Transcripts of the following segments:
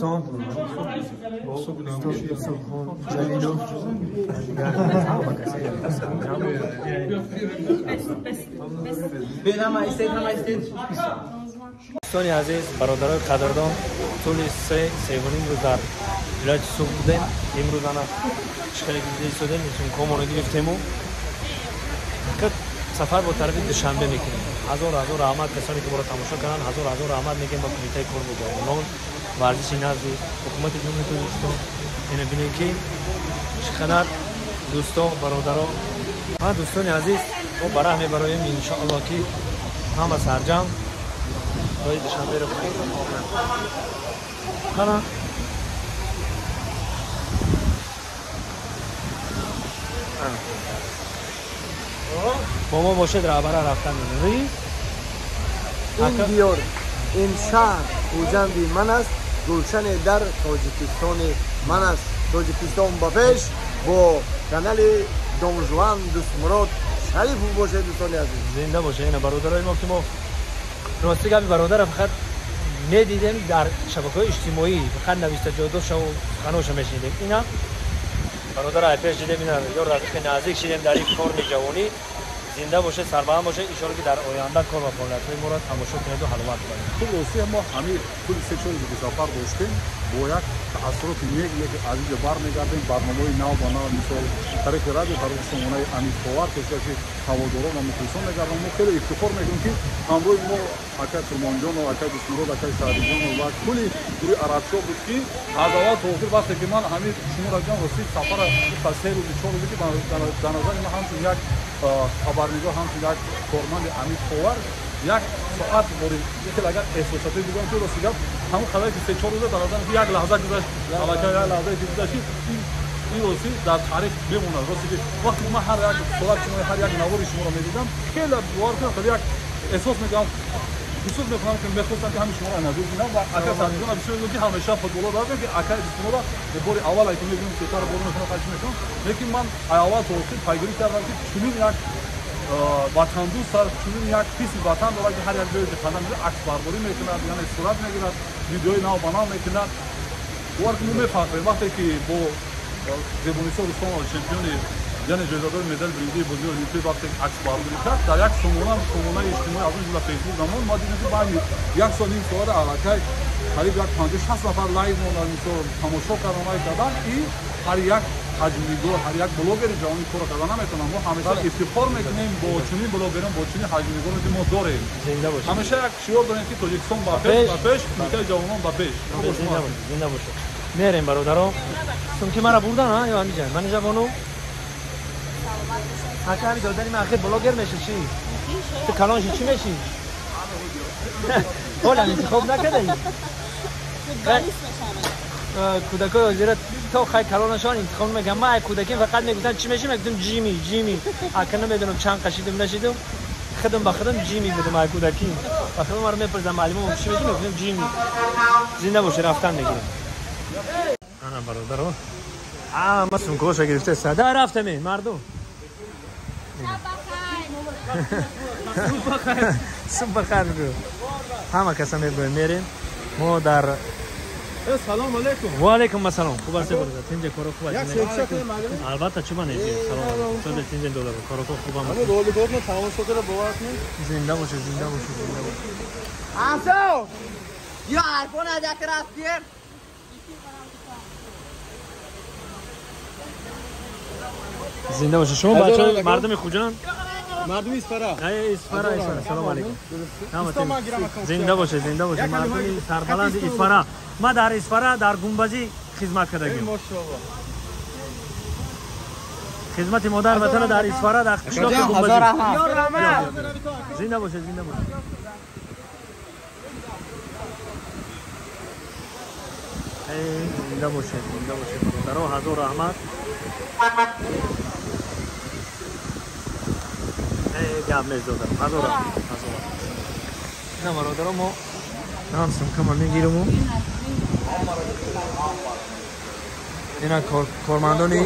Тоҷикистон бо устод Юсуфхон Ҷалилов дигар ҳама касоне. Дӯстони азиз, бародарои қадрдон, тӯли 3-3.5 рӯз дар вилояти Суғд будем. Имрӯз ана чӣ хеле дида истодем, сумкаҳомонро гирифтему сафар бо тарафи Душанбе мекунем. Ҳазор ҳазор раҳмат касоне ки моро тамошо карданд, ҳазор ҳазор раҳмат мегӯем ба Кумитаи кор бо ҷавонон, варзиши назди ҳукумати Ҷумҳурии Тоҷикистон. Ина бинем ки чӣ қадар дӯсто, бародаро ва дӯстони азиз, мо ба раҳ мебароем, иншоалло ки ҳама сарҷам роҳи Душанберо ана бо мо бошед, раҳбара рафтан мезанем. Ин диёр, ин шаҳр Хуҷанди ман аст, гулшане дар Тоҷикистони ман аст. Тоҷикистон ба пеш бо канали Донжуан Дӯстмурод Шарипов бошед, дӯстони азиз. Зинда бошед. Ина бародарои мо ки мо рости гапи бародара фақат медидем дар шабакаҳои иҷтимоӣ, фақат навиштаҷотошаву суханоша мешунидем. Ина бародара ай пеш дидем, ина ёр рафиқи наздик шидем дар ин форми ҷавонӣ. Зинда бошед, сарбаланд бошед. Иншоалло ки дар оянда кор ва фаъолиятҳои моро тамошо кунеду ҳаловат баред. Хуб, рости мо ҳамин тӯли 3-4 рӯзе ки сафар доштем, бо як таассуроти нек яке аз инҷо бармегардем. Барномаҳои нав ба нав, мисол тариқи радио, тариқи сомонаи Амид Ховар пешкаши ҳаводорон ва мухлисон мегардам. Мо хеле ифтихор мекунем ки ҳамроҳи мо акай Қурбонҷонов, акай Дӯстмурод, акай Саъдиҷонов ва кулли гурӯҳи Арабшо буд ки аз аввал то охир вақте ки ман ҳамин шуморо дидам, рости сафара 3 рӯзи 4 рӯзе ки дар назари ман ҳамчун як хабарнигор, ҳамчун як корманди Амид Ховар як соат бори хеле агар эҳсосотӣ бигӯям ки рости гап ҳамон қадаре ки 3-4 рӯза дар назарам як лаҳза гузашт, аллакай як лаҳзае ки гузашт, ин рости дар таърих мемонад. Рости ки вақте ки ман ҳар як сурати шумо, ҳар як навори шуморо медидам, хеле бовар кунам, хеле як эҳсос мекардам, эҳсос мекунам ки мехостам ки ҳамин шуморо наздик бинам. Ва ака Саъдиҷонам бисёр мегӯяд ки ҳамеша футболо дорад, ки ака Дӯстмурод бори аввал ки мебинам сетара бор мекунам, қайчи мекунам, лекин ман аввал то охир пайгирӣ кардам ки чунин як ватандӯст аст, чунин як ҳисси ватан дорад ки ҳар як ҷое ки қадам мезанад аксбардорӣ мекунад, яъне сурат мегирад, видеои нав ба нав мекунад. Бовар ки мо мефахрем вақте ки бо Зебонисо Рустамова, чемпиони, яъне ҷоизадори медали биринҷии бозиҳои олимпӣ, вақте аксбардорӣ кард дар як сомонаи иҷтимоӣ, аз он ҷумла Фейсбук намон, ма дидем ки баъди як соат ним соата аллакай қариб як 50-60 нафар лайк монданд, мисол тамошо кардан, лайк кардан. И ҳар як ҳаҷмнигор, ҳар як блогери ҷавони корро карда наметавонад. Мо ҳамеша ифтихор мекунем бо чунин блогерон, бо чунин ҳаҷмнигоре ки мо дорем. Ҳамеша як шиор дорем ки Тоҷикистон ба пеш, ба пеш, Кумитаи ҷавонон ба пеш. Зинда бошед. Мерем бародаро. Сумки мара бурдан, ё ҳамиҷа? Ман инҷа бону? Ака ҳами додани ман ахир блогер меши чӣ? Ту калонши чӣ меши? Ҳолам интихоб накардаӣ? Кӯдакои ҳозира то хай калонашон интихоб мекунанд. Ман ай кӯдаким фақат мегуфтам чӣ меши, мегуфтам ҷими, ҷими. Ака намедонам чанд қашидум нашидум, худам ба худам ҷими будам ай кӯдакӣ. Ба худам маро мепурсидам муаллимам чӣ меши, мегуфтам ҷими. Зинда бошед, рафтан мегирем. Ана бародаро, ҳама сумкаҳоша гирифта сада рафтаме мардум. Субҳ бахайр бигӯ. Ҳама каса мебоем, мерем. Мо дар Салом алейкум. Ва алейкум ассалом. Хуб ҳастед бародар? Тинҷа коро хуб аст? Албатта чӣ ман эфир. Салом алейкум. Чӣ тинҷа доллар коро хуб аст. Ҳамин роликотно тамошо карда бовар кунед. Зинда бошед, зинда бошед, зинда бошед. Асо! Я айфон аз як рафт гир. Зинда бошед. Шумо бачаҳои мардуми Хуҷанд? Мардуми Исфара. Исфара, Исфара. Салом алейкум. Зинда бошед, зинда бошед. Мардуми сарбаланди Исфара. Ма дар Исфара дар гумбазӣ хизмат кардагим. Хизмати модар ватана дар Исфара дар қишлоқи гумбазӣ. Зинда бошед, зинда бошед. Зинда бошед, зинда бошед. Бародаро, ҳазор раҳмат. Гап нест додарам. Ҳазор раҳмат, ҳазор раҳмат. На бародаро, мо нам сумкама мегириму. Ина кормандони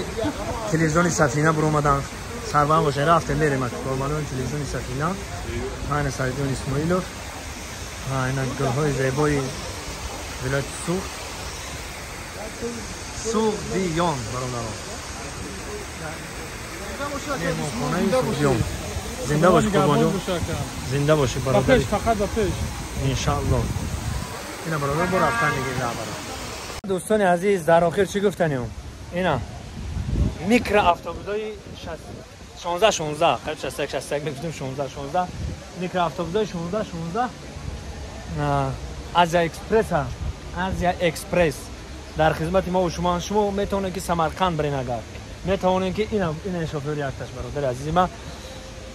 телевизиони Сафина буромаданд. Сарбанд бошед, рафтем мерем. Кормандони телевизиони Сафина, ана Саидҷон Исмоилов, ина гулҳои зебои вилояти Суғд. Суғдиён бародарон. Меҳмонхонаи Суғдиён. Зинда бошӣ Қурбонҷон. Зинда бошӣ бародар. Фақат ба пеш. Иншааллоҳ. Ина бародар бо рафтан мегирем раҳбарон. Дӯстони азиз, дар охир чӣ гуфтанем? Ина микроавтобусҳои 16 16, қариб 61 61 мегуфтем, 16 16 микроавтобусҳои 16 16 Азия Экспресс, Азия Экспресс дар хизмати мо ва шумо. Шумо метавонед ки Самарқанд бирен, агар метавонед ки ина шофёри якташ бародари азизи ма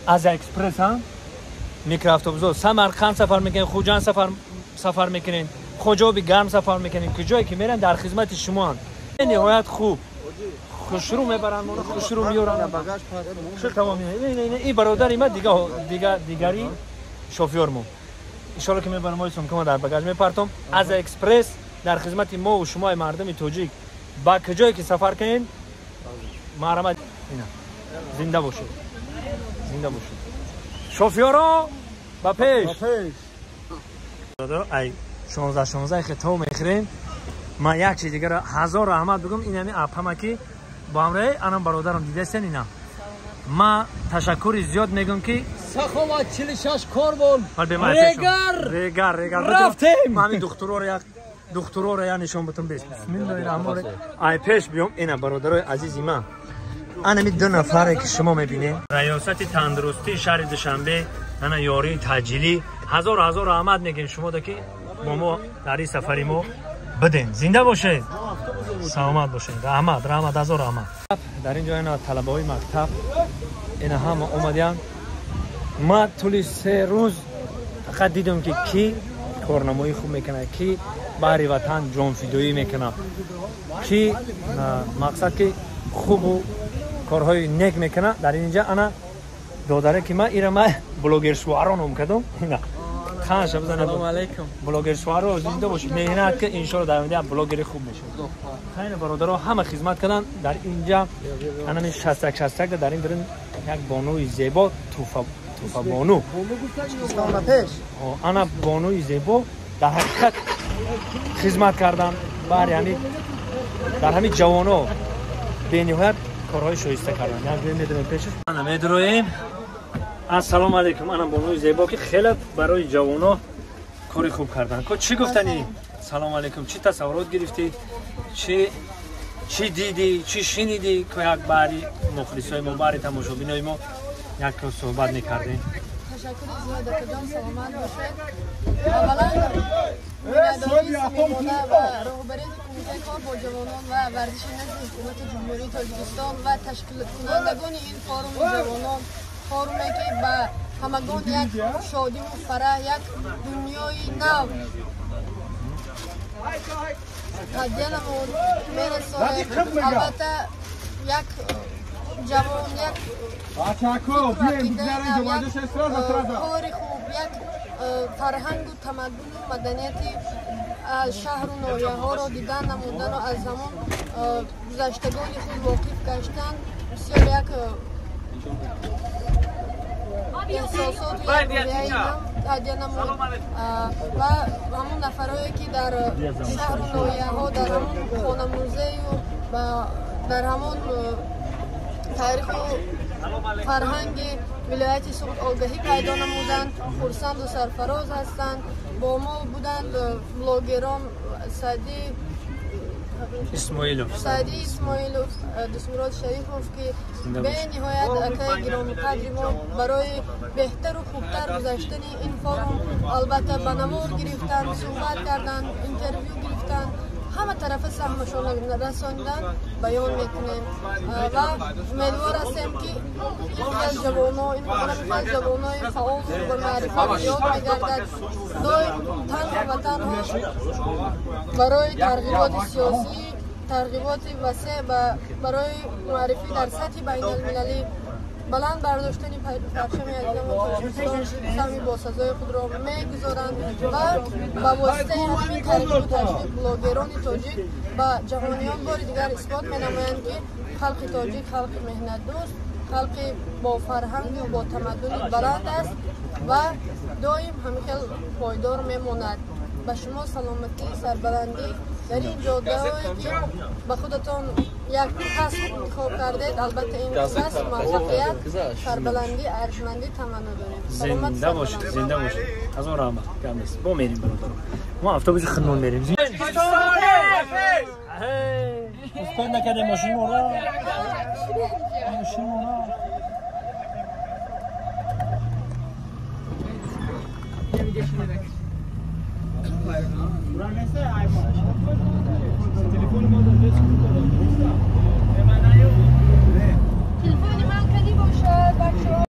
Азия Экспресс микроавтобусҳо Самарқанд сафар мекунед, Хуҷанд сафар мекунед, Хоҷоби Гарм сафар мекунед, куҷое ки меран дар хизмати шумоанд. Ниҳоят хуб хушрӯ мебаранд, моро хушрӯ меоранд. Шуд тамом. Ин бародари ма дигари шофёрмо. Иншоалло ки мебарам мои сумкама дар багаж мепартом. Азия Экспресс дар хизмати мо ва шумои мардуми тоҷик. Ба куҷое ки сафар кунед, марҳамат. Ина зинда бошед, зинда бошед. Шофёро ба пеш. Ай 16 16 хитоб мехӯрем. Ман як чиз дигар ҳазор раҳмат бигӯм, ин ҳами апама ки бо ҳамроҳи анам бародарам дидастен. Ина ма ташаккури зиёд мегӯм ки Саховат 46 корбон регар регар регар рафтем. Ма ҳамин духтуроро як духтуроро я нишон бутум. Бес бисмиллоҳи раҳмони ай пеш биём. Ина бародарои азизи ман, анами ду нафаре ки шумо мебинед, раёсати тандурустии шаҳри Душанбе, ана ёрии таъҷилӣ, ҳазор ҳазор раҳмат мегӯем шумо да ки бо мо дар ин сафари мо бидем. Зинда бошед, саломат бошед. Раҳмат, раҳмат, ҳазор раҳмат. Дар ин ҷо ина талабаҳои мактаб ина ҳама омадиянд. Ма тӯли 3 рӯз фақат дидам ки кӣ корнамоӣ хуб мекунад, кӣ баҳри ватан ҷонфидоӣ мекунад, кӣ мақсад ки хубу корҳои нек мекунад. Дар ин ҷа ана додаре ки ма ира ма блогер шуаро ном кардам. Ина ханша бизанед. Салом алейкум. Блогер шуаро зинда бошед. Меҳнат ки иншоалло дар оянда блогери хуб мешавад. Хайна бародаро ҳама хизмат карданд дар инҷа. Ана 61 61 дар ин дурин як бонуи зебо, туфа туфа бону. Ана бонуи зебо дар ҳақиқат хизмат кардан баҳри ҳамин дар ҳамин ҷавоно бениҳоят корҳои шоиста карданд. Як медонем пешаш. Ана медроем. Ассалому алейкум. Ана бонуи зебо ки хеле барои ҷавоно кори хуб карданд. Чӣ гуфтанӣ? Салому алейкум. Чӣ тасаввурот гирифтӣ? Чӣ дидӣ? Чӣ шинидӣ? Ко як баҳри мухлисои мо, баҳри тамошобинои мо як суҳбат мекардем. Ташаккури зиёд, акаҷон, саломат бошед. Аввалан миннатдории самимона ва роҳбарияти кумитаи кор бо ҷавонон ва варзиши назди ҳукумати Ҷумҳурии Тоҷикистон ва ташкилкунандагони ин форуми ҷавонон, форуме ки ба ҳамагон як шодиву фараҳ, як дунёи нав ҳадя намуд, мерасонад. Албатта як ҷавон, як кори хуб, як фарҳангу тамаддуну маданияти шаҳру ноҳияҳоро дидан намудану аз ҳамон гузаштагони худ воқиф гаштан бисёр як эҳсосоту як рӯҳияи нав ҳадя намуд. Ва ҳамон нафарое ки дар шаҳру ноҳияҳо, дар ҳамон хонамузею дар ҳамон таъриху фарҳанги вилояти Суғд огаҳӣ пайдо намуданд, хурсанду сарфароз ҳастанд. Бо мо буданд блогерон Саъди Исмоилов, Саъди Исмоилов, Дусмурод Шарифов, ки бениҳоят акаи гиромиқадри мо барои беҳтару хубтар гузаштани ин форум албатта ба навор гирифтанд, суҳбат карданд, интервю гирифтанд, ҳама тарафа саҳмашонро расонидан баён мекунем ва умедвор ҳастем ки ин хел ҷавоно, ин хел ҷавонои фаол ва маърифат зиёд мегардад. Доим танҳо ва танҳо барои тарғиботи сиёсӣ, тарғиботи васеъ барои муаррифӣ дар сатҳи байналмилалӣ, баланд бардоштани парчами азизамон Тоҷикистон саҳми босазои худро мегузоранд ва ба воситаи ҳамин тарғибу ташвиқ блогерони тоҷик ба ҷаҳониён бори дигар исбот менамоянд, ки халқи тоҷик халқи меҳнатдӯст, халқи бо фарҳангу бо тамаддуни баланд аст ва доим ҳамин хел пойдор мемонад. Ба шумо саломатӣ, сарбаландӣ, Дар ин ҷодаҳое ки ба худатон як касб интихоб кардед, албатта ин касб муваффақият, сарбаландӣ, арҷмандӣ таманно дорем. Зинда бошед, зинда бошед. Ҳазор раҳмат. Гап нест. Бо мерим, бародаро. Мо автобуси худмон мерим. Успед накардем, мошин мора. Мошин мора. Телефони ман кадӣ бошад, бачаҳо.